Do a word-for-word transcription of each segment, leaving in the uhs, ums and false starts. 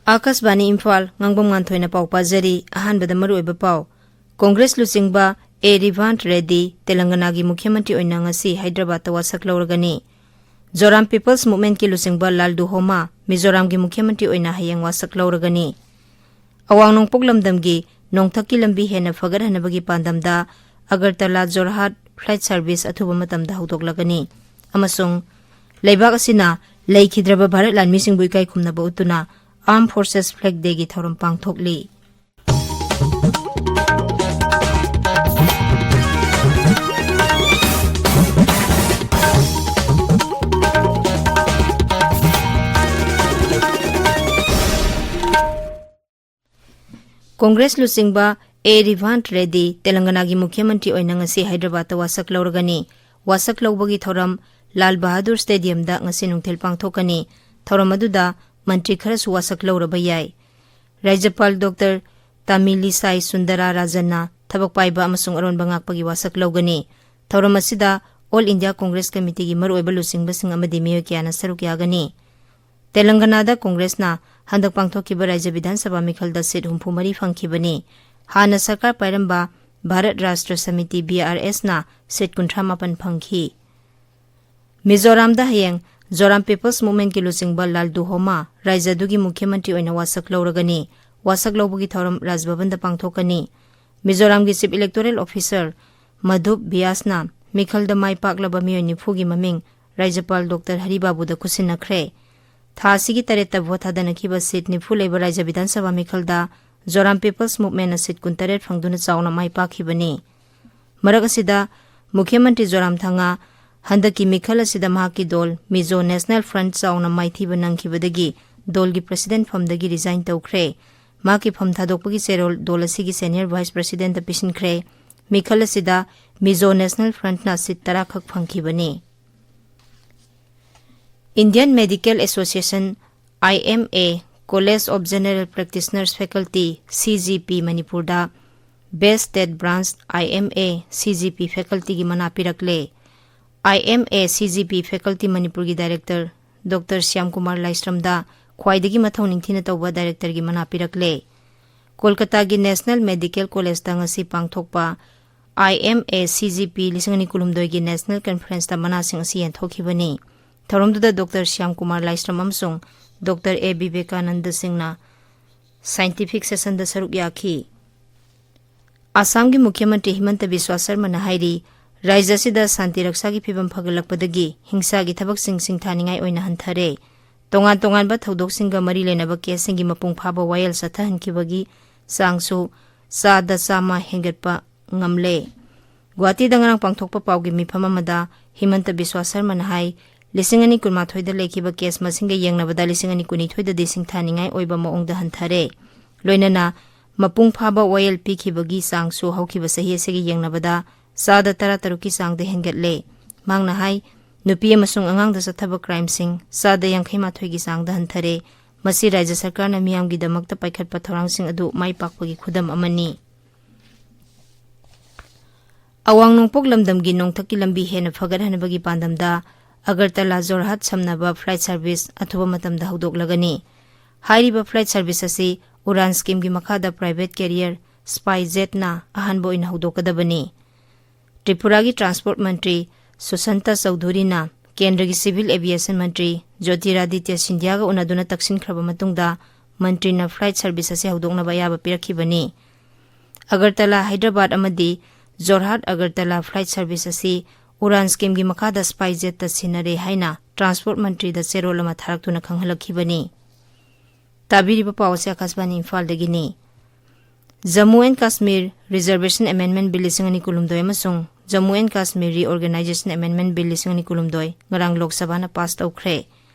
ꯑꯥꯀꯥꯁꯕꯥꯅꯤ ꯏꯝꯐꯥꯜ, ꯉꯥꯡꯕꯝ ꯉꯥꯟꯊꯣꯏꯅ ꯄꯥꯎ ꯄꯥꯖꯔꯤ꯫ ꯑꯍꯥꯟꯕꯗ ꯃꯔꯨꯑꯣꯏꯕ ꯄꯥꯎ꯫ ꯀꯣꯡꯒ꯭ꯔꯦꯁ ꯂꯨꯆꯤꯡꯕ ꯑꯦ ꯔꯤꯚꯥꯟꯠ ꯔꯦꯗ꯭ꯗꯤ ꯇꯦꯂꯪꯒꯅꯥꯒꯤ ꯃꯨꯈ꯭ꯌ ꯃꯟꯇ꯭ꯔꯤ ꯑꯣꯏꯅ ꯉꯁꯤ ꯍꯥꯏꯗ꯭ꯔꯕꯥꯗꯇ ꯋꯥꯁꯛ ꯂꯧꯔꯒꯅꯤ꯫ ꯖꯣꯔꯥꯝ ꯄꯤꯄꯜꯁ ꯃꯨꯚꯃꯦꯟꯠꯀꯤ ꯂꯨꯆꯤꯡꯕ ꯂꯥꯜꯗꯨ ꯍꯣꯃꯥ ꯃꯤꯖꯣꯔꯥꯝꯒꯤ ꯃꯨꯈ꯭ꯌ ꯃꯟꯇ꯭ꯔꯤ ꯑꯣꯏꯅ ꯍꯌꯦꯡ ꯋꯥꯁꯛ ꯂꯧꯔꯒꯅꯤ꯫ ꯑꯋꯥꯡ ꯅꯣꯡꯄꯣꯛ ꯂꯝꯗꯝꯒꯤ ꯅꯣꯡꯊꯛꯀꯤ ꯂꯝꯕꯤ ꯍꯦꯟꯅ ꯐꯒꯠꯍꯟꯅꯕꯒꯤ ꯄꯥꯟꯗꯝꯗ ꯑꯒꯔꯇꯂꯥ ꯖꯣꯔꯍꯥꯠ ꯐ꯭ꯂꯥꯏꯠ ꯁꯔꯚꯤꯁ ꯑꯊꯨꯕ ꯃꯇꯝꯗ ꯍꯧꯗꯣꯛꯂꯒꯅꯤ꯫ ꯑꯃꯁꯨꯡ ꯂꯩꯕꯥꯛ ꯑꯁꯤꯅ ꯂꯩꯈꯤꯗ꯭ꯔꯕ ꯚꯥꯔꯠ ꯂꯥꯟꯃꯤꯁꯤꯡꯕꯨ ꯏꯀꯥꯏ ꯈꯨꯝꯅꯕ ꯎꯠꯇꯨꯅ Armed Forces Flag Day ꯒꯤ ꯊꯧꯔꯝ ꯄꯥꯡꯊꯣꯛꯂꯤ꯫ ꯀꯣꯡꯒ꯭ꯔꯦꯁ ꯂꯨꯆꯤꯡꯕ ꯑꯦ ꯔꯤꯚꯥꯟꯠ ꯔꯦꯗ꯭ꯗꯤ ꯇꯦꯂꯪꯒꯅꯥꯒꯤ ꯃꯨꯈ꯭ꯌ ꯃꯟꯇ꯭ꯔꯤ ꯑꯣꯏꯅ ꯉꯁꯤ ꯍꯥꯏꯗ꯭ꯔꯕꯥꯗꯇ ꯋꯥꯁꯛ ꯂꯧꯔꯒꯅꯤ꯫ ꯋꯥꯁꯛ ꯂꯧꯕꯒꯤ ꯊꯧꯔꯝ ꯂꯥꯜ ꯕꯍꯥꯗꯨꯔ ꯁ꯭ꯇꯦꯗꯤꯌꯝꯗ ꯉꯁꯤ ꯅꯨꯡꯊꯤꯜ ꯄꯥꯡꯊꯣꯛꯀꯅꯤ꯫ ꯊꯧꯔꯝ ꯑꯗꯨꯗ ꯃꯟꯇ꯭ꯔꯤ ꯈꯔꯁꯨ ꯋꯥꯁꯛ ꯂꯧꯔꯕ ꯌꯥꯏ꯫ ꯔꯥꯖ꯭ꯌꯄꯥꯜ ꯗꯣꯛꯇꯔ ꯇꯥꯃꯤꯂꯤꯁꯥꯏ ꯁꯨꯟꯗꯔꯥ ꯔꯥꯖꯟꯅ ꯊꯕꯛ ꯄꯥꯏꯕ ꯑꯃꯁꯨꯡ ꯑꯔꯣꯟꯕ ꯉꯥꯛꯄꯒꯤ ꯋꯥꯁꯛ ꯂꯧꯒꯅꯤ꯫ ꯊꯧꯔꯝ ꯑꯁꯤꯗ All India Congress Committeeꯒꯤ ꯃꯔꯨꯑꯣꯏꯕ ꯂꯨꯆꯤꯡꯕꯁꯤꯡ ꯑꯃꯗꯤ ꯃꯤꯑꯣꯏ ꯀꯌꯥꯅ ꯁꯔꯨꯛ ꯌꯥꯒꯅꯤ꯫ ꯇꯦꯂꯪꯒꯅꯥꯗ ꯀꯣꯡꯒ꯭ꯔꯦꯁꯅ ꯍꯟꯗꯛ ꯄꯥꯡꯊꯣꯛꯈꯤꯕ ꯔꯥꯖ꯭ꯌ ꯕꯤꯙꯥꯟ ꯁꯚꯥ ꯃꯤꯈꯜꯗ ꯁꯤꯠ ꯍꯨꯝꯐꯨ ꯃꯔꯤ ꯐꯪꯈꯤꯕꯅꯤ꯫ ꯍꯥꯟꯅ ꯁꯔꯀꯥꯔ ꯄꯥꯏꯔꯝꯕ ꯚꯥꯔꯠ ꯔꯥꯁꯇ꯭ꯔ ꯁꯃꯤꯇꯤ, ꯕꯤ ꯑꯥꯔ ꯑꯦꯁꯅ ꯁꯤꯠ ꯀꯨꯟꯊ꯭ꯔꯥ ꯃꯥꯄꯟ ꯐꯪꯈꯤ꯫ ꯃꯤꯖꯣꯔꯥꯝꯗ ꯍꯌꯦꯡ ꯖꯣꯔꯥꯝ ꯄꯤꯄꯜꯁ ꯃꯨꯚꯃꯦꯟꯠꯀꯤ ꯂꯨꯆꯤꯡꯕ ꯂꯥꯜꯗꯨ ꯍꯣꯃꯥ ꯔꯥꯖ꯭ꯌ ꯑꯗꯨꯒꯤ ꯃꯨꯈ꯭ꯌ ꯃꯟꯇ꯭ꯔꯤ ꯑꯣꯏꯅ ꯋꯥꯁꯛ ꯂꯧꯔꯒꯅꯤ꯫ ꯋꯥꯁꯛ ꯂꯧꯕꯒꯤ ꯊꯧꯔꯝ ꯔꯥꯖ ꯚꯕꯟꯗ ꯄꯥꯡꯊꯣꯛꯀꯅꯤ꯫ ꯃꯤꯖꯣꯔꯥꯝꯒꯤ ꯆꯤꯐ ꯏꯂꯦꯛꯇꯣꯔꯦꯜ ꯑꯣꯐꯤꯁꯥꯔ ꯃꯙꯨꯞ ꯕꯤꯌꯥꯁꯅ ꯃꯤꯈꯜꯗ ꯃꯥꯏ ꯄꯥꯛꯂꯕ ꯃꯤꯑꯣꯏ ꯅꯤꯐꯨꯒꯤ ꯃꯃꯤꯡ ꯔꯥꯖ꯭ꯌꯄꯥꯜ ꯗꯣꯛꯇꯔ ꯍꯔꯤ ꯕꯥꯕꯨꯗ ꯈꯨꯠꯁꯤꯟꯅꯈ꯭ꯔꯦ꯫ ꯊꯥ ꯑꯁꯤꯒꯤ ꯇꯔꯦꯠꯇ ꯚꯣꯠ ꯊꯥꯗꯅꯈꯤꯕ ꯁꯤꯠ ꯅꯤꯐꯨ ꯂꯩꯕ ꯔꯥꯖ꯭ꯌ ꯕꯤꯙꯥꯟ ꯁꯚꯥ ꯃꯤꯈꯜꯗ ꯖꯣꯔꯥꯝ ꯄꯤꯄꯜꯁ ꯃꯨꯚꯃꯦꯟꯠꯅ ꯁꯤꯠ ꯀꯨꯟꯇꯔꯦꯠ ꯐꯪꯗꯨꯅ ꯆꯥꯎꯅ ꯃꯥꯏ ꯄꯥꯛꯈꯤꯕꯅꯤ꯫ ꯃꯔꯛ ꯑꯁꯤꯗ, ꯃꯨꯈ꯭ꯌ ꯃꯟꯇ꯭ꯔꯤ ꯖꯣꯔꯥꯝꯊꯥꯉꯥ ꯍꯟꯗꯛꯀꯤ ꯃꯤꯈꯜ ꯑꯁꯤꯗ ꯃꯍꯥꯛꯀꯤ ꯗꯣꯜ ꯃꯤꯖꯣ ꯅꯦꯁꯅꯦꯜ ꯐ꯭ꯔꯟꯠ ꯆꯥꯎꯅ ꯃꯥꯏꯊꯤꯕ ꯅꯪꯈꯤꯕꯗꯒꯤ ꯗꯣꯜꯒꯤ ꯄ꯭ꯔꯦꯁꯤꯗꯦꯟꯠ ꯐꯝꯗꯒꯤ ꯔꯤꯖꯥꯏꯟ ꯇꯧꯈ꯭ꯔꯦ꯫ ꯃꯍꯥꯛꯀꯤ ꯐꯝ ꯊꯥꯗꯣꯛꯄꯒꯤ ꯆꯦꯔꯣꯜ ꯗꯣꯜ ꯑꯁꯤꯒꯤ ꯁꯦꯅꯤꯌꯔ ꯚꯥꯏꯁ ꯄ꯭ꯔꯦꯁꯤꯗꯦꯟꯠꯇ ꯄꯤꯁꯤꯟꯈ꯭ꯔꯦ꯫ ꯃꯤꯈꯜ ꯑꯁꯤꯗ ꯃꯤꯖꯣ ꯅꯦꯁꯅꯦꯜ ꯐ꯭ꯔꯟꯠꯅ ꯁꯤꯠ ꯇꯔꯥ ꯈꯛ ꯐꯪꯈꯤꯕꯅꯤ꯫ Indian Medical Association, I M A, College of General Practitioners Faculty, C G P, ꯃꯅꯤꯄꯨꯔꯗ Best State Branch, I M A, C G P Facultyꯒꯤ ꯃꯅꯥ ꯄꯤꯔꯛꯂꯦ꯫ I M A C G P Faculty ꯃꯅꯤꯄꯨꯔꯒꯤ director doctor Shyam Kumar ꯂꯥꯏꯁ꯭ꯔꯝꯗ ꯈ꯭ꯋꯥꯏꯗꯒꯤ ꯃꯊꯧ ꯅꯤꯡꯊꯤꯅ ꯇꯧꯕ ꯗꯥꯏꯔꯦꯛꯇꯔꯒꯤ ꯃꯅꯥ ꯄꯤꯔꯛꯂꯦ꯫ ꯀꯣꯜꯀꯇꯥꯒꯤ national medical ꯀꯣꯂꯦꯖꯇ ꯉꯁꯤ ꯄꯥꯡꯊꯣꯛꯄ ꯑꯥꯏ M A C G P ꯂꯤꯁꯤꯡ ꯑꯅꯤ ꯀꯨꯟꯍꯨꯝꯗꯣꯏꯒꯤ ꯅꯦꯁꯅꯦꯜ ꯀꯟꯐꯔꯦꯟꯁꯇ ꯃꯅꯥꯁꯤꯡ ꯑꯁꯤ ꯌꯦꯟꯊꯣꯛꯈꯤꯕꯅꯤ꯫ ꯊꯧꯔꯝꯗꯨꯗ ꯗꯣꯛꯇꯔ ꯁ꯭ꯌꯥꯝ ꯀꯨꯃꯥꯔ ꯂꯥꯏꯁ꯭ꯔꯝ ꯑꯃꯁꯨꯡ ꯗꯣꯛꯇꯔ ꯑꯦ ꯕꯤꯕꯦꯀꯥꯅꯟꯗ ꯁꯤꯡꯅ ꯁꯥꯏꯟꯇꯤꯐꯤꯛ ꯁꯦꯁꯟꯗ ꯁꯔꯨꯛ ꯌꯥꯈꯤ꯫ ꯑꯁꯥꯝꯒꯤ ꯃꯨꯈ꯭ꯌ ꯃꯟꯇ꯭ꯔꯤ ꯍꯤꯃꯟꯇ ꯕꯤꯁ꯭ꯋꯥ ꯁꯔꯃꯅ ꯍꯥꯏꯔꯤ, ꯔꯥꯖ꯭ꯌ ꯑꯁꯤꯗ ꯁꯥꯟꯇꯤ ꯔꯛꯁꯥꯒꯤ ꯐꯤꯕꯝ ꯐꯒꯠꯂꯛꯄꯗꯒꯤ ꯍꯤꯡꯁꯥꯒꯤ ꯊꯕꯛꯁꯤꯡ ꯁꯤꯡꯊꯥꯅꯤꯡꯉꯥꯏ ꯑꯣꯏꯅ ꯍꯟꯊꯔꯦ꯫ ꯇꯣꯉꯥꯟ ꯇꯣꯉꯥꯟꯕ ꯊꯧꯗꯣꯛꯁꯤꯡꯒ ꯃꯔꯤ ꯂꯩꯅꯕ ꯀꯦꯁꯁꯤꯡꯒꯤ ꯃꯄꯨꯡ ꯐꯥꯕ ꯋꯥꯌꯦꯜ ꯆꯠꯊꯍꯟꯈꯤꯕꯒꯤ ꯆꯥꯡꯁꯨ ꯆꯥꯗ ꯆꯥꯝꯃ ꯍꯦꯟꯒꯠꯄ ꯉꯝꯂꯦ꯫ ꯒꯨꯋꯥꯍꯥꯇꯤꯗ ꯉꯔꯥꯡ ꯄꯥꯡꯊꯣꯛꯄ ꯄꯥꯎꯒꯤ ꯃꯤꯐꯝ ꯑꯃꯗ ꯍꯤꯃꯟꯇ ꯕꯤꯁ꯭ꯋꯥ ꯁꯔꯃꯅ ꯍꯥꯏ, ꯂꯤꯁꯤꯡ ꯑꯅꯤ ꯀꯨꯟꯃꯥꯊꯣꯏꯗ ꯂꯩꯈꯤꯕ ꯀꯦꯁ ꯃꯁꯤꯡꯒ ꯌꯦꯡꯅꯕꯗ ꯂꯤꯁꯤꯡ ꯑꯅꯤ ꯀꯨꯟꯅꯤꯊꯣꯏꯗꯗꯤ ꯁꯤꯡꯊꯥꯅꯤꯡꯉꯥꯏ ꯑꯣꯏꯕ ꯃꯑꯣꯡꯗ ꯍꯟꯊꯔꯦ꯫ ꯂꯣꯏꯅꯅ ꯃꯄꯨꯡ ꯐꯥꯕ ꯋꯥꯌꯦꯜ ꯄꯤꯈꯤꯕꯒꯤ ꯆꯥꯡꯁꯨ ꯍꯧꯈꯤꯕ ꯆꯍꯤ ꯑꯁꯤꯒ ꯌꯦꯡꯅꯕꯗ ꯆꯥꯗ ꯇꯔꯥꯇꯔꯨꯛꯀꯤ ꯆꯥꯡꯗ ꯍꯦꯟꯒꯠꯂꯦ꯫ ꯃꯍꯥꯛꯅ ꯍꯥꯏ, ꯅꯨꯄꯤ ꯑꯃꯁꯨꯡ ꯑꯉꯥꯡꯗ ꯆꯠꯊꯕ ꯀ꯭ꯔꯥꯏꯝꯁꯤꯡ ꯆꯥꯗ ꯌꯥꯡꯈꯩ ꯃꯥꯊꯣꯏꯒꯤ ꯆꯥꯡꯗ ꯍꯟꯊꯔꯦ꯫ ꯃꯁꯤ ꯔꯥꯖ꯭ꯌ ꯁꯔꯀꯥꯔꯅ ꯃꯤꯌꯥꯝꯒꯤꯗꯃꯛꯇ ꯄꯥꯏꯈꯠꯄ ꯊꯧꯔꯥꯡꯁꯤꯡ ꯑꯗꯨ ꯃꯥꯏ ꯄꯥꯛꯄꯒꯤ ꯈꯨꯗꯝ ꯑꯃꯅꯤ꯫ ꯑꯋꯥꯡ ꯅꯣꯡꯄꯣꯛ ꯂꯝꯗꯝꯒꯤ ꯅꯣꯡꯊꯛꯀꯤ ꯂꯝꯕꯤ ꯍꯦꯟꯅ ꯐꯒꯠꯍꯟꯅꯕꯒꯤ ꯄꯥꯟꯗꯝꯗ ꯑꯒꯔꯇꯂꯥ ꯖꯣꯔꯍꯥꯠ ꯁꯝꯅꯕ ꯐ꯭ꯂꯥꯏꯠ ꯁꯔꯚꯤꯁ ꯑꯊꯨꯕ ꯃꯇꯝꯗ ꯍꯧꯗꯣꯛꯂꯒꯅꯤ꯫ ꯍꯥꯏꯔꯤꯕ ꯐ꯭ꯂꯥꯏꯠ ꯁꯔꯚꯤꯁ ꯑꯁꯤ ꯎꯔꯥꯟ ꯁ꯭ꯀꯤꯝꯒꯤ ꯃꯈꯥꯗ ꯄ꯭ꯔꯥꯏꯚꯦꯠ ꯀꯦꯔꯤꯌꯔ ꯁ꯭ꯄꯥꯏ ꯖꯦꯠꯅ ꯑꯍꯥꯟꯕ ꯑꯣꯏꯅ ꯍꯧꯗꯣꯛꯀꯗꯕꯅꯤ꯫ ꯇ꯭ꯔꯤꯄꯨꯔꯥꯒꯤ ꯇ꯭ꯔꯥꯟꯁꯄꯣꯔꯠ ꯃꯟꯇ꯭ꯔꯤ ꯁꯨꯁꯟꯇ ꯆꯧꯙꯨꯔꯤꯅ ꯀꯦꯟꯗ꯭ꯔꯒꯤ ꯁꯤꯚꯤꯜ ꯑꯦꯚꯤꯌꯦꯁꯟ ꯃꯟꯇ꯭ꯔꯤ ꯖꯣꯇꯤꯔꯥꯗꯤꯇ꯭ꯌ ꯁꯤꯟꯙꯤꯌꯥꯒ ꯎꯅꯗꯨꯅ ꯇꯛꯁꯤꯟꯈ꯭ꯔꯕ ꯃꯇꯨꯡꯗ ꯃꯟꯇ꯭ꯔꯤꯅ ꯐ꯭ꯂꯥꯏꯠ ꯁꯔꯚꯤꯁ ꯑꯁꯤ ꯍꯧꯗꯣꯛꯅꯕ ꯑꯌꯥꯕ ꯄꯤꯔꯛꯈꯤꯕꯅꯤ꯫ ꯑꯒꯔꯇꯂꯥ ꯍꯥꯏꯗ꯭ꯔꯕꯥꯗ ꯑꯃꯗꯤ ꯖꯣꯔꯍꯥꯠ ꯑꯒꯔꯇꯂꯥ ꯐ꯭ꯂꯥꯏꯠ ꯁꯔꯚꯤꯁ ꯑꯁꯤ ꯎꯔꯥꯟ ꯁ꯭ꯀꯤꯝꯒꯤ ꯃꯈꯥꯗ ꯁ꯭ꯄꯥꯏ ꯖꯦꯠꯇ ꯁꯤꯟꯅꯔꯦ ꯍꯥꯏꯅ ꯇ꯭ꯔꯥꯟꯁꯄꯣꯔꯠ ꯃꯟꯇ꯭ꯔꯤꯗ ꯆꯦꯔꯣꯜ ꯑꯃ ꯊꯥꯔꯛꯇꯨꯅ ꯈꯪꯍꯜꯂꯛꯈꯤꯕꯅꯤ꯫ ꯇꯥꯕꯤꯔꯤꯕ ꯄꯥꯎ ꯑꯁꯤ ꯑꯀꯥꯁꯕꯥꯅꯤ ꯏꯝꯐꯥꯜꯗꯒꯤꯅꯤ꯫ Jammu and Kashmir reservation amendment bill ꯂꯤꯁꯤꯡ ꯑꯅꯤ ꯀꯨꯟꯍꯨꯝꯗꯣꯏ ꯑꯃꯁꯨꯡ Jammu and Kashmir reorganisation amendment bill ꯂꯤꯁꯤꯡ ꯑꯅꯤ ꯀꯨꯟꯍꯨꯝꯗꯣꯏ ꯉꯔꯥꯡ ꯂꯣꯛ ꯁꯚꯥꯅ ꯄꯥꯁ ꯇꯧꯈ꯭ꯔꯦ꯫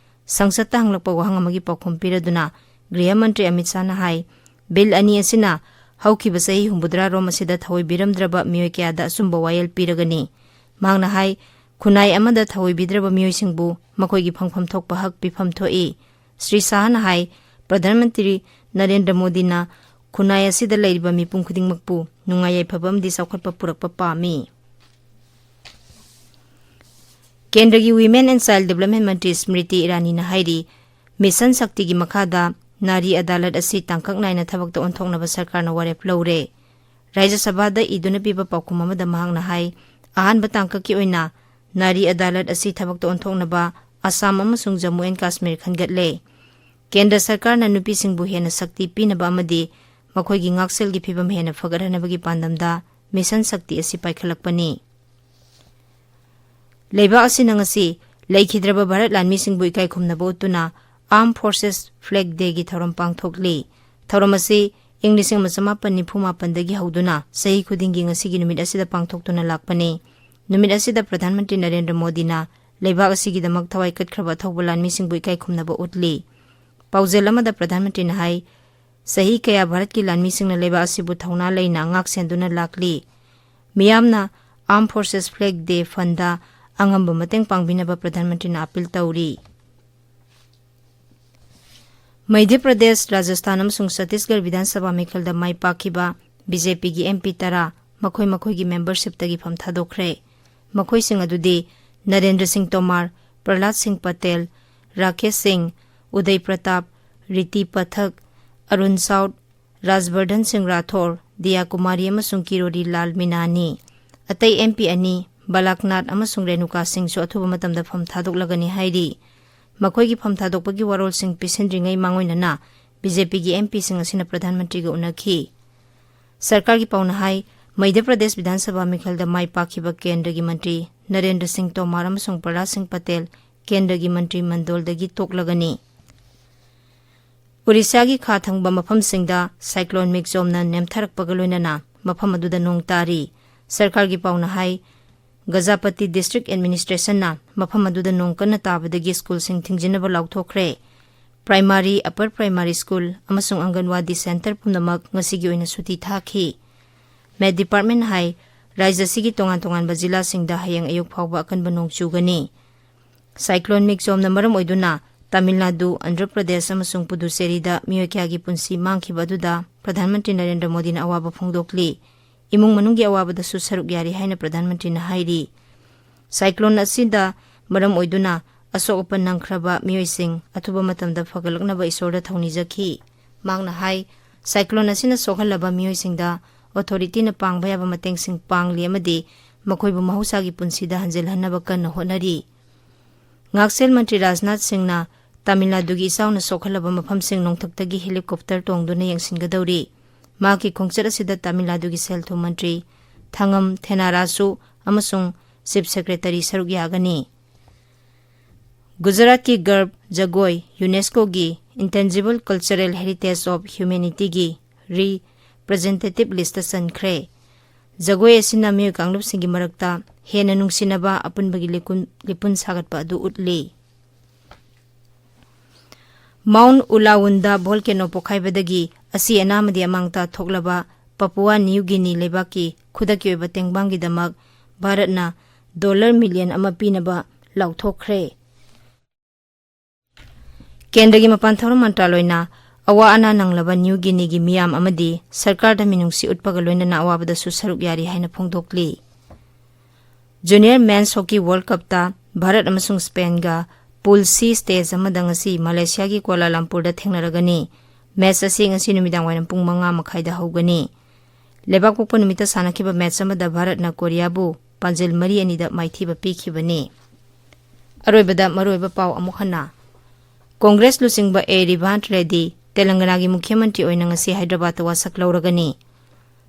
ꯁꯪꯁꯠꯇ ꯍꯪꯂꯛꯄ ꯋꯥꯍꯪ ꯑꯃꯒꯤ ꯄꯥꯎꯈꯨꯝ ꯄꯤꯔꯗꯨꯅ ꯒ꯭ꯔꯤꯍ ꯃꯟꯇ꯭ꯔꯤ ꯑꯃꯤꯠ ꯁꯥꯍꯅ ꯍꯥꯏ, ꯕꯤꯜ ꯑꯅꯤ ꯑꯁꯤꯅ ꯍꯧꯈꯤꯕ ꯆꯍꯤ ꯍꯨꯝꯐꯨꯇꯔꯥ ꯔꯣꯝ ꯑꯁꯤꯗ ꯊꯑꯣꯏꯕꯤꯔꯝꯗ꯭ꯔꯕ ꯃꯤꯑꯣꯏ ꯀꯌꯥꯗ ꯑꯆꯨꯝꯕ ꯋꯥꯌꯦꯜ ꯄꯤꯔꯒꯅꯤ꯫ ꯃꯍꯥꯛꯅ ꯍꯥꯏ, ꯈꯨꯟꯅꯥꯏ ꯑꯃꯗ ꯊꯑꯣꯏꯕꯤꯗ꯭ꯔꯕ ꯃꯤꯑꯣꯏꯁꯤꯡꯕꯨ ꯃꯈꯣꯏꯒꯤ ꯐꯪꯐꯝ ꯊꯣꯛꯄ ꯍꯛ ꯄꯤꯐꯝ ꯊꯣꯛꯏ꯫ ꯁ꯭ꯔꯤ ꯁꯥꯍꯅ ꯍꯥꯏ, ꯄ꯭ꯔꯙꯥꯟ ꯃꯟꯇ꯭ꯔꯤ ꯅꯔꯦꯟꯗ꯭ꯔ ꯃꯣꯗꯤꯅ ꯈꯨꯟꯅꯥꯏ ꯑꯁꯤꯗ ꯂꯩꯔꯤꯕ ꯃꯤꯄꯨꯝ ꯈꯨꯗꯤꯡꯃꯛꯄꯨ ꯅꯨꯡꯉꯥꯏ ꯌꯥꯏꯐꯕ ꯑꯃꯗꯤ ꯆꯥꯎꯈꯠꯄ ꯄꯨꯔꯛꯄ ꯄꯥꯝꯃꯤ꯫ ꯀꯦꯟꯗ꯭ꯔꯒꯤ Women and Child Development ꯃꯟꯇ꯭ꯔꯤ ꯁ꯭ꯃ꯭ꯔꯤꯇꯤ ꯏꯔꯥꯅꯤꯅ ꯍꯥꯏꯔꯤ, ꯃꯤꯁꯟ ꯁꯛꯇꯤꯒꯤ ꯃꯈꯥꯗ ꯅꯥꯔꯤ ꯑꯗꯥꯂꯠ ꯑꯁꯤ ꯇꯥꯡꯀꯛ ꯅꯥꯏꯅ ꯊꯕꯛꯇ ꯑꯣꯟꯊꯣꯛꯅꯕ ꯁꯔꯀꯥꯔꯅ ꯋꯥꯔꯦꯞ ꯂꯧꯔꯦ꯫ ꯔꯥꯖ꯭ꯌ ꯁꯚꯥꯗ ꯏꯗꯨꯅ ꯄꯤꯕ ꯄꯥꯎꯈꯨꯝ ꯑꯃꯗ ꯃꯍꯥꯛꯅ ꯍꯥꯏ, ꯑꯍꯥꯟꯕ ꯇꯥꯡꯀꯛꯀꯤ ꯑꯣꯏꯅ ꯅꯥꯔꯤ ꯑꯗꯥꯂꯠ ꯑꯁꯤ ꯊꯕꯛꯇ ꯑꯣꯟꯊꯣꯛꯅꯕ ꯑꯁꯥꯝ ꯑꯃꯁꯨꯡ ꯖꯝꯃꯨ ꯑꯦꯟ ꯀꯥꯁꯃꯤꯔ ꯈꯟꯒꯠꯂꯦ꯫ ꯀꯦꯟꯗ꯭ꯔ ꯁꯔꯀꯥꯔꯅ ꯅꯨꯄꯤꯁꯤꯡꯕꯨ ꯍꯦꯟꯅ ꯁꯛꯇꯤ ꯄꯤꯅꯕ ꯑꯃꯗꯤ ꯃꯈꯣꯏꯒꯤ ꯉꯥꯛꯁꯦꯜꯒꯤ ꯐꯤꯕꯝ ꯍꯦꯟꯅ ꯐꯒꯠꯍꯟꯅꯕꯒꯤ ꯄꯥꯟꯗꯝꯗ ꯃꯤꯁꯟ ꯁꯛꯇꯤ ꯑꯁꯤ ꯄꯥꯏꯈꯠꯂꯛꯄꯅꯤ꯫ ꯂꯩꯕꯥꯛ ꯑꯁꯤꯅ ꯉꯁꯤ ꯂꯩꯈꯤꯗ꯭ꯔꯕ ꯚꯥꯔꯠ ꯂꯥꯟꯃꯤꯁꯤꯡꯕꯨ ꯏꯀꯥꯏ ꯈꯨꯝꯅꯕ ꯎꯠꯇꯨꯅ Armed Forces Flag Dayꯒꯤ ꯊꯧꯔꯝ ꯄꯥꯡꯊꯣꯛꯂꯤ꯫ ꯊꯧꯔꯝ ꯑꯁꯤ ꯏꯪ ꯂꯤꯁꯤꯡ ꯑꯃ ꯆꯃꯥꯄꯟ ꯅꯤꯐꯨ ꯃꯥꯄꯟꯗꯒꯤ ꯍꯧꯗꯨꯅ ꯆꯍꯤ ꯈꯨꯗꯤꯡꯒꯤ ꯉꯁꯤꯒꯤ ꯅꯨꯃꯤꯠ ꯑꯁꯤꯗ ꯄꯥꯡꯊꯣꯛꯇꯨꯅ ꯂꯥꯛꯄꯅꯤ꯫ ꯅꯨꯃꯤꯠ ꯑꯁꯤꯗ ꯄ꯭ꯔꯙꯥꯟ ꯃꯟꯇ꯭ꯔꯤ ꯅꯔꯦꯟꯗ꯭ꯔ ꯃꯣꯗꯤꯅ ꯂꯩꯕꯥꯛ ꯑꯁꯤꯒꯤꯗꯃꯛ ꯊꯋꯥꯏ ꯀꯠꯈ꯭ꯔꯕ ꯑꯊꯧꯕ ꯂꯥꯟꯃꯤꯁꯤꯡꯕꯨ ꯏꯀꯥꯏ ꯈꯨꯝꯅꯕ ꯎꯠꯂꯤ꯫ ꯄꯥꯎꯖꯦꯜ ꯑꯃꯗ ꯄ꯭ꯔꯙꯥꯟ ꯃꯟꯇ꯭ꯔꯤꯅ ꯍꯥꯏ, ꯆꯍꯤ ꯀꯌꯥ ꯚꯥꯔꯠꯀꯤ ꯂꯥꯟꯃꯤꯁꯤꯡꯅ ꯂꯩꯕꯥꯛ ꯑꯁꯤꯕꯨ ꯊꯧꯅꯥ ꯂꯩꯅ ꯉꯥꯛ ꯁꯦꯟꯗꯨꯅ ꯂꯥꯛꯂꯤ꯫ ꯃꯤꯌꯥꯝꯅ Armed Forces Flag Day Fundꯗ ꯑꯉꯝꯕ ꯃꯇꯦꯡ ꯄꯥꯡꯕꯤꯅꯕ ꯄ꯭ꯔꯙꯥꯟ ꯃꯟꯇ꯭ꯔꯤꯅ ꯑꯥꯄꯤꯜ ꯇꯧꯔꯤ꯫ ꯃꯙ꯭ꯌ ꯄ꯭ꯔꯗꯦꯁ, ꯔꯥꯖꯁꯊꯥꯟ ꯑꯃꯁꯨꯡ ꯆꯇꯤꯁꯒꯔ ꯕꯤꯙꯥꯟ ꯁꯚꯥ ꯃꯤꯈꯜꯗ ꯃꯥꯏ ꯄꯥꯛꯈꯤꯕ ꯕꯤ ꯖꯦ ꯄꯤꯒꯤ ꯑꯦꯝ ꯄꯤ ꯇꯔꯥ ꯃꯈꯣꯏ ꯃꯈꯣꯏꯒꯤ ꯃꯦꯝꯕꯔꯁꯤꯞꯇꯒꯤ ꯐꯝ ꯊꯥꯗꯣꯛꯈ꯭ꯔꯦ꯫ ꯃꯈꯣꯏꯁꯤꯡ ꯑꯗꯨꯗꯤ ꯅꯔꯦꯟꯗ꯭ꯔ ꯁꯤꯡ ꯇꯣꯃꯥꯔ, ꯄ꯭ꯔꯍꯂꯥꯗ ꯁꯤꯡ ꯄꯇꯦꯜ, ꯔꯥꯀꯦꯁ ꯁꯤꯡ, ꯎꯗꯩ ꯄ꯭ꯔꯇꯥꯞ, ꯔꯤꯇꯤ ꯄꯊꯛ, ꯑꯔꯨꯟ ꯁꯥꯎꯠ, ꯔꯥꯖꯕꯔꯙꯟ ꯁꯤꯡ ꯔꯥꯊꯣꯔ, ꯗꯤꯌꯥ ꯀꯨꯃꯥꯔꯤ ꯑꯃꯁꯨꯡ ꯀꯤꯔꯣꯔꯤ ꯂꯥꯜ ꯃꯤꯅꯥꯅꯤ꯫ ꯑꯇꯩ ꯑꯦꯝ ꯄꯤ ꯑꯅꯤ, ꯕꯥꯂꯥꯛꯅꯥꯊ ꯑꯃꯁꯨꯡ ꯔꯦꯅꯨꯀꯥ ꯁꯤꯡꯁꯨ ꯑꯊꯨꯕ ꯃꯇꯝꯗ ꯐꯝ ꯊꯥꯗꯣꯛꯂꯒꯅꯤ ꯍꯥꯏꯔꯤ꯫ ꯃꯈꯣꯏꯒꯤ ꯐꯝ ꯊꯥꯗꯣꯛꯄꯒꯤ ꯋꯥꯔꯣꯜꯁꯤꯡ ꯄꯤꯁꯤꯟꯗ꯭ꯔꯤꯉꯩ ꯃꯥꯡꯑꯣꯏꯅꯅ ꯕꯤ ꯖꯦ ꯄꯤꯒꯤ ꯑꯦꯝ ꯄꯤꯁꯤꯡ ꯑꯁꯤꯅ ꯄ꯭ꯔꯙꯥꯟ ꯃꯟꯇ꯭ꯔꯤꯒ ꯎꯅꯈꯤ꯫ ꯁꯔꯀꯥꯔꯒꯤ ꯄꯥꯎꯅ ꯍꯥꯏ, ꯃꯙ꯭ꯌ ꯄ꯭ꯔꯗꯦꯁ ꯕꯤꯙꯥꯟ ꯁꯚꯥ ꯃꯤꯈꯜꯗ ꯃꯥꯏ ꯄꯥꯛꯈꯤꯕ ꯀꯦꯟꯗ꯭ꯔꯒꯤ ꯃꯟꯇ꯭ꯔꯤ ꯅꯔꯦꯟꯗ꯭ꯔ ꯁꯤꯡ ꯇꯣꯃꯥꯔ ꯑꯃꯁꯨꯡ ꯄ꯭ꯔꯍꯂꯥꯗ ꯁꯤꯡ ꯄꯇꯦꯜ ꯀꯦꯟꯗ꯭ꯔꯒꯤ ꯃꯟꯇ꯭ꯔꯤ ꯃꯟꯗꯣꯜꯗꯒꯤ ꯇꯣꯛꯂꯒꯅꯤ꯫ ꯑꯣꯔꯤꯁꯥꯒꯤ ꯈꯥ ꯊꯪꯕ ꯃꯐꯝꯁꯤꯡꯗ ꯁꯥꯏꯀ꯭ꯂꯣꯟ ꯃꯤꯒꯖꯣꯝꯅ ꯅꯦꯝꯊꯔꯛꯄꯒ ꯂꯣꯏꯅꯅ ꯃꯐꯝ ꯑꯗꯨꯗ ꯅꯣꯡ ꯇꯥꯔꯤ꯫ ꯁꯔꯀꯥꯔꯒꯤ ꯄꯥꯎꯅ ꯍꯥꯏ, ꯒꯖꯥꯄꯇꯤ ꯗꯤꯁꯇ꯭ꯔꯤꯛ ꯑꯦꯗꯃꯤꯅꯤꯁꯇ꯭ꯔꯦꯁꯟꯅ ꯃꯐꯝ ꯑꯗꯨꯗ ꯅꯣꯡ ꯀꯟꯅ ꯇꯥꯕꯗꯒꯤ ꯁ꯭ꯀꯨꯜꯁꯤꯡ ꯊꯤꯡꯖꯤꯟꯅꯕ ꯂꯥꯎꯊꯣꯛꯈ꯭ꯔꯦ꯫ ꯄ꯭ꯔꯥꯏꯃꯥꯔꯤ, ꯑꯄꯔ ꯄ꯭ꯔꯥꯏꯃꯥꯔꯤ ꯁ꯭ꯀꯨꯜ ꯑꯃꯁꯨꯡ ꯑꯪꯒꯟꯋꯥꯗꯤ ꯁꯦꯟꯇꯔ ꯄꯨꯝꯅꯃꯛ ꯉꯁꯤꯒꯤ ꯑꯣꯏꯅ ꯁꯨꯇꯤ ꯊꯥꯈꯤ꯫ ꯃꯦꯠ ꯗꯤꯄꯥꯔꯠꯃꯦꯟꯅ ꯍꯥꯏ, ꯔꯥꯖ꯭ꯌ ꯑꯁꯤꯒꯤ ꯇꯣꯉꯥꯟ ꯇꯣꯉꯥꯟꯕ ꯖꯤꯂꯥꯁꯤꯡꯗ ꯍꯌꯦꯡ ꯑꯌꯨꯛ ꯐꯥꯎꯕ ꯑꯀꯟꯕ ꯅꯣꯡ ꯆꯨꯒꯅꯤ꯫ ꯁꯥꯏꯀ꯭ꯂꯣꯟ ꯃꯤꯒꯖꯣꯝꯅ ꯃꯔꯝ ꯑꯣꯏꯗꯨꯅ ꯇꯥꯃꯤꯜ ꯅꯥꯗꯨ, ꯑꯟꯙ꯭ꯔ ꯄ꯭ꯔꯗꯦꯁ ꯑꯃꯁꯨꯡ ꯄꯨꯗꯨꯆꯦꯔꯤꯗ ꯃꯤꯑꯣꯏ ꯀꯌꯥꯒꯤ ꯄꯨꯟꯁꯤ ꯃꯥꯡꯈꯤꯕ ꯑꯗꯨꯗ ꯄ꯭ꯔꯙꯥꯟ ꯃꯟꯇ꯭ꯔꯤ ꯅꯔꯦꯟꯗ꯭ꯔ ꯃꯣꯗꯤꯅ ꯑꯋꯥꯕ ꯐꯣꯡꯗꯣꯛꯂꯤ꯫ ꯏꯃꯨꯡ ꯃꯅꯨꯡꯒꯤ ꯑꯋꯥꯕꯗꯁꯨ ꯁꯔꯨꯛ ꯌꯥꯔꯤ ꯍꯥꯏꯅ ꯄ꯭ꯔꯙꯥꯟ ꯃꯟꯇ꯭ꯔꯤꯅ ꯍꯥꯏꯔꯤ꯫ ꯁꯥꯏꯀ꯭ꯂꯣꯟ ꯑꯁꯤꯗ ꯃꯔꯝ ꯑꯣꯏꯗꯨꯅ ꯑꯁꯣꯛ ꯑꯄꯟ ꯅꯪꯈ꯭ꯔꯕ ꯃꯤꯑꯣꯏꯁꯤꯡ ꯑꯊꯨꯕ ꯃꯇꯝꯗ ꯐꯒꯠꯂꯛꯅꯕ ꯏꯁꯣꯔꯗ ꯊꯧꯅꯤꯖꯈꯤ꯫ ꯃꯍꯥꯛꯅ ꯍꯥꯏ, ꯁꯥꯏꯀ꯭ꯂꯣꯟ ꯑꯁꯤꯅ ꯁꯣꯛꯍꯜꯂꯕ ꯃꯤꯑꯣꯏꯁꯤꯡꯗ ꯑꯣꯊꯣꯔꯤꯇꯤꯅ ꯄꯥꯡꯕ ꯌꯥꯕ ꯃꯇꯦꯡꯁꯤꯡ ꯄꯥꯡꯂꯤ ꯑꯃꯗꯤ ꯃꯈꯣꯏꯕꯨ ꯃꯍꯧꯁꯥꯒꯤ ꯄꯨꯟꯁꯤꯗ ꯍꯟꯖꯤꯜꯍꯟꯅꯕ ꯀꯟꯅ ꯍꯣꯠꯅꯔꯤ꯫ ꯉꯥꯛꯁꯦꯜ ꯃꯟꯇ꯭ꯔꯤ ꯔꯥꯖꯅꯥꯊ ꯁꯤꯡꯅ ꯇꯥꯃꯤꯜ ꯅꯥꯗꯨꯒꯤ ꯏꯆꯥꯎꯅ ꯁꯣꯛꯍꯜꯂꯕ ꯃꯐꯝꯁꯤꯡ ꯅꯣꯡꯊꯛꯇꯒꯤ ꯍꯦꯂꯤꯀꯣꯞꯇꯔ ꯇꯣꯡꯗꯨꯅ ꯌꯦꯡꯁꯤꯟꯒꯗꯧꯔꯤ꯫ ꯃꯍꯥꯛꯀꯤ ꯈꯣꯡꯆꯠ ꯑꯁꯤꯗ ꯇꯥꯃꯤꯜ ꯅꯥꯗꯨꯒꯤ ꯁꯦꯜ ꯊꯨꯝ ꯃꯟꯇ꯭ꯔꯤ ꯊꯉꯝ ꯊꯦꯅꯥꯔꯥꯁꯨ ꯑꯃꯁꯨꯡ ꯆꯤꯐ ꯁꯦꯀ꯭ꯔꯦꯇꯔꯤ ꯁꯔꯨꯛ ꯌꯥꯒꯅꯤ꯫ ꯒꯨꯖꯔꯥꯠꯀꯤ ꯒꯔꯕ ꯖꯒꯣꯏ ꯌꯨꯅꯦꯁꯀꯣꯒꯤ Intangible Cultural Heritage of Humanityꯒꯤ ꯔꯤꯄ꯭ꯔꯖꯦꯟꯇꯦꯇꯤꯚ ꯂꯤꯁꯇ ꯆꯟꯈ꯭ꯔꯦ꯫ ꯖꯒꯣꯏ ꯑꯁꯤꯅ ꯃꯤꯑꯣꯏ ꯀꯥꯡꯂꯨꯞꯁꯤꯡꯒꯤ ꯃꯔꯛꯇ ꯍꯦꯟꯅ ꯅꯨꯡꯁꯤꯅꯕ ꯑꯄꯨꯟꯕꯒꯤ ꯂꯤꯀꯨꯟ-, ꯂꯤꯄꯨꯟ ꯁꯥꯒꯠꯄ ꯑꯗꯨ ꯎꯠꯂꯤ꯫ ꯃꯥꯎꯟ ꯎꯂꯥꯋꯨꯟꯗ ꯚꯣꯜꯀꯦꯅꯣ ꯄꯣꯈꯥꯏꯕꯗꯒꯤ ꯑꯁꯤ ꯑꯅꯥ ꯑꯃꯗꯤ ꯑꯃꯥꯡ ꯑꯇꯥ ꯊꯣꯛꯂꯕ ꯄꯄꯨꯋꯥ ꯅ꯭ꯌꯨ ꯒꯤꯅꯤ ꯂꯩꯕꯥꯛꯀꯤ ꯈꯨꯗꯛꯀꯤ ꯑꯣꯏꯕ ꯇꯦꯡꯕꯥꯡꯒꯤꯗꯃꯛ ꯚꯥꯔꯠꯅ ꯗꯣꯂꯔ ꯃꯤꯂꯤꯌꯟ ꯑꯃ ꯄꯤꯅꯕ ꯂꯥꯎꯊꯣꯛꯈ꯭ꯔꯦ꯫ ꯀꯦꯟꯗ꯭ꯔꯒꯤ ꯃꯄꯥꯟ ꯊꯧꯔꯝ ꯃꯟꯇ꯭ꯔꯥꯂꯣꯏꯅ ꯑꯋꯥ ꯑꯅꯥ ꯅꯪꯂꯕ ꯅ꯭ꯌꯨ ꯒꯤꯅꯤꯒꯤ ꯃꯤꯌꯥꯝ ꯑꯃꯗꯤ ꯁꯔꯀꯥꯔꯗ ꯃꯤꯅꯨꯡꯁꯤ ꯎꯠꯄꯒ ꯂꯣꯏꯅꯅ ꯑꯋꯥꯕꯗꯁꯨ ꯁꯔꯨꯛ ꯌꯥꯔꯤ ꯍꯥꯏꯅ ꯐꯣꯡꯗꯣꯛꯂꯤ꯫ ꯖꯨꯅꯤꯌꯔ ꯃꯦꯟꯁ ꯍꯣꯀꯤ ꯋꯥꯔꯜꯗ ꯀꯞꯇ ꯚꯥꯔꯠ ꯑꯃꯁꯨꯡ ꯁ꯭ꯄꯦꯟꯒ ꯄꯨꯜ ꯁꯤ ꯁ꯭ꯇꯦꯖ ꯑꯃꯗ ꯉꯁꯤ ꯃꯂꯦꯁꯤꯌꯥꯒꯤ ꯀꯣꯂꯥꯂꯝꯄꯨꯔꯗ ꯊꯦꯡꯅꯔꯒꯅꯤ꯫ ꯃꯦꯆ ꯑꯁꯤ ꯉꯁꯤ ꯅꯨꯃꯤꯗꯥꯡ ꯋꯥꯏꯔꯝ ꯄꯨꯡ ꯃꯉꯥ ꯃꯈꯥꯏꯗ ꯍꯧꯒꯅꯤ꯫ ꯂꯩꯕꯥꯛꯄꯣꯛꯄ ꯅꯨꯃꯤꯠꯇ ꯁꯥꯟꯅꯈꯤꯕ ꯃꯦꯆ ꯑꯃꯗ ꯚꯥꯔꯠꯅ ꯀꯣꯔꯤꯌꯥꯕꯨ ꯄꯥꯟꯖꯤꯜ ꯃꯔꯤ ꯑꯅꯤꯗ ꯃꯥꯏꯊꯤꯕ ꯄꯤꯈꯤꯕꯅꯤ꯫ ꯑꯔꯣꯏꯕꯗ ꯃꯔꯨꯑꯣꯏꯕ ꯄꯥꯎ ꯑꯃꯨꯛ ꯍꯟꯅ꯫ ꯀꯣꯡꯒ꯭ꯔꯦꯁ ꯂꯨꯆꯤꯡꯕ ꯑꯦ ꯔꯤꯚꯥꯟꯠ ꯔꯦꯗꯤ ꯇꯦꯂꯪꯒꯅꯥꯒꯤ ꯃꯨꯈ꯭ꯌ ꯃꯟꯇ꯭ꯔꯤ ꯑꯣꯏꯅ ꯉꯁꯤ ꯍꯥꯏꯗ꯭ꯔꯕꯥꯗꯇ ꯋꯥꯁꯛ ꯂꯧꯔꯒꯅꯤ꯫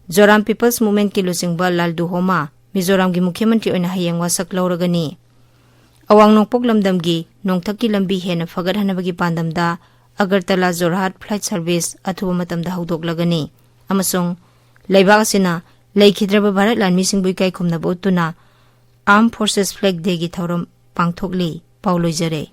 ꯖꯣꯔꯥꯝ ꯄꯤꯄꯜꯁ ꯃꯨꯚꯃꯦꯟꯠꯀꯤ ꯂꯨꯆꯤꯡꯕ ꯂꯥꯜꯗꯨ ꯍꯣꯃꯥ ꯃꯤꯖꯣꯔꯥꯝꯒꯤ ꯃꯨꯈ꯭ꯌ ꯃꯟꯇ꯭ꯔꯤ ꯑꯣꯏꯅ ꯍꯌꯦꯡ ꯋꯥꯁꯛ ꯂꯧꯔꯒꯅꯤ꯫ ꯑꯋꯥꯡ ꯅꯣꯡꯄꯣꯛ ꯂꯝꯗꯝꯒꯤ ꯅꯣꯡꯊꯛꯀꯤ ꯂꯝꯕꯤ ꯍꯦꯟꯅ ꯐꯒꯠꯍꯟꯅꯕꯒꯤ ꯄꯥꯟꯗꯝꯗ ꯑꯒꯔꯇꯂꯥ ꯖꯣꯔꯍꯥꯠ ꯐ꯭ꯂꯥꯏꯠ ꯁꯔꯚꯤꯁ ꯑꯊꯨꯕ ꯃꯇꯝꯗ ꯍꯧꯗꯣꯛꯂꯒꯅꯤ ꯑꯃꯁꯨꯡ ꯂꯩꯕꯥꯛ ꯑꯁꯤꯅ ꯂꯩꯈꯤꯗ꯭ꯔꯕ ꯚꯥꯔꯠ ꯂꯥꯟꯃꯤꯁꯤꯡꯕꯨ ꯏꯀꯥꯏ ꯈꯨꯝꯅꯕ ꯎꯠꯇꯨꯅ Armed Forces Flag Dayꯒꯤ ꯊꯧꯔꯝ ꯄꯥꯡꯊꯣꯛꯂꯤ꯫ ꯄꯥꯎ ꯂꯣꯏꯖꯔꯦ꯫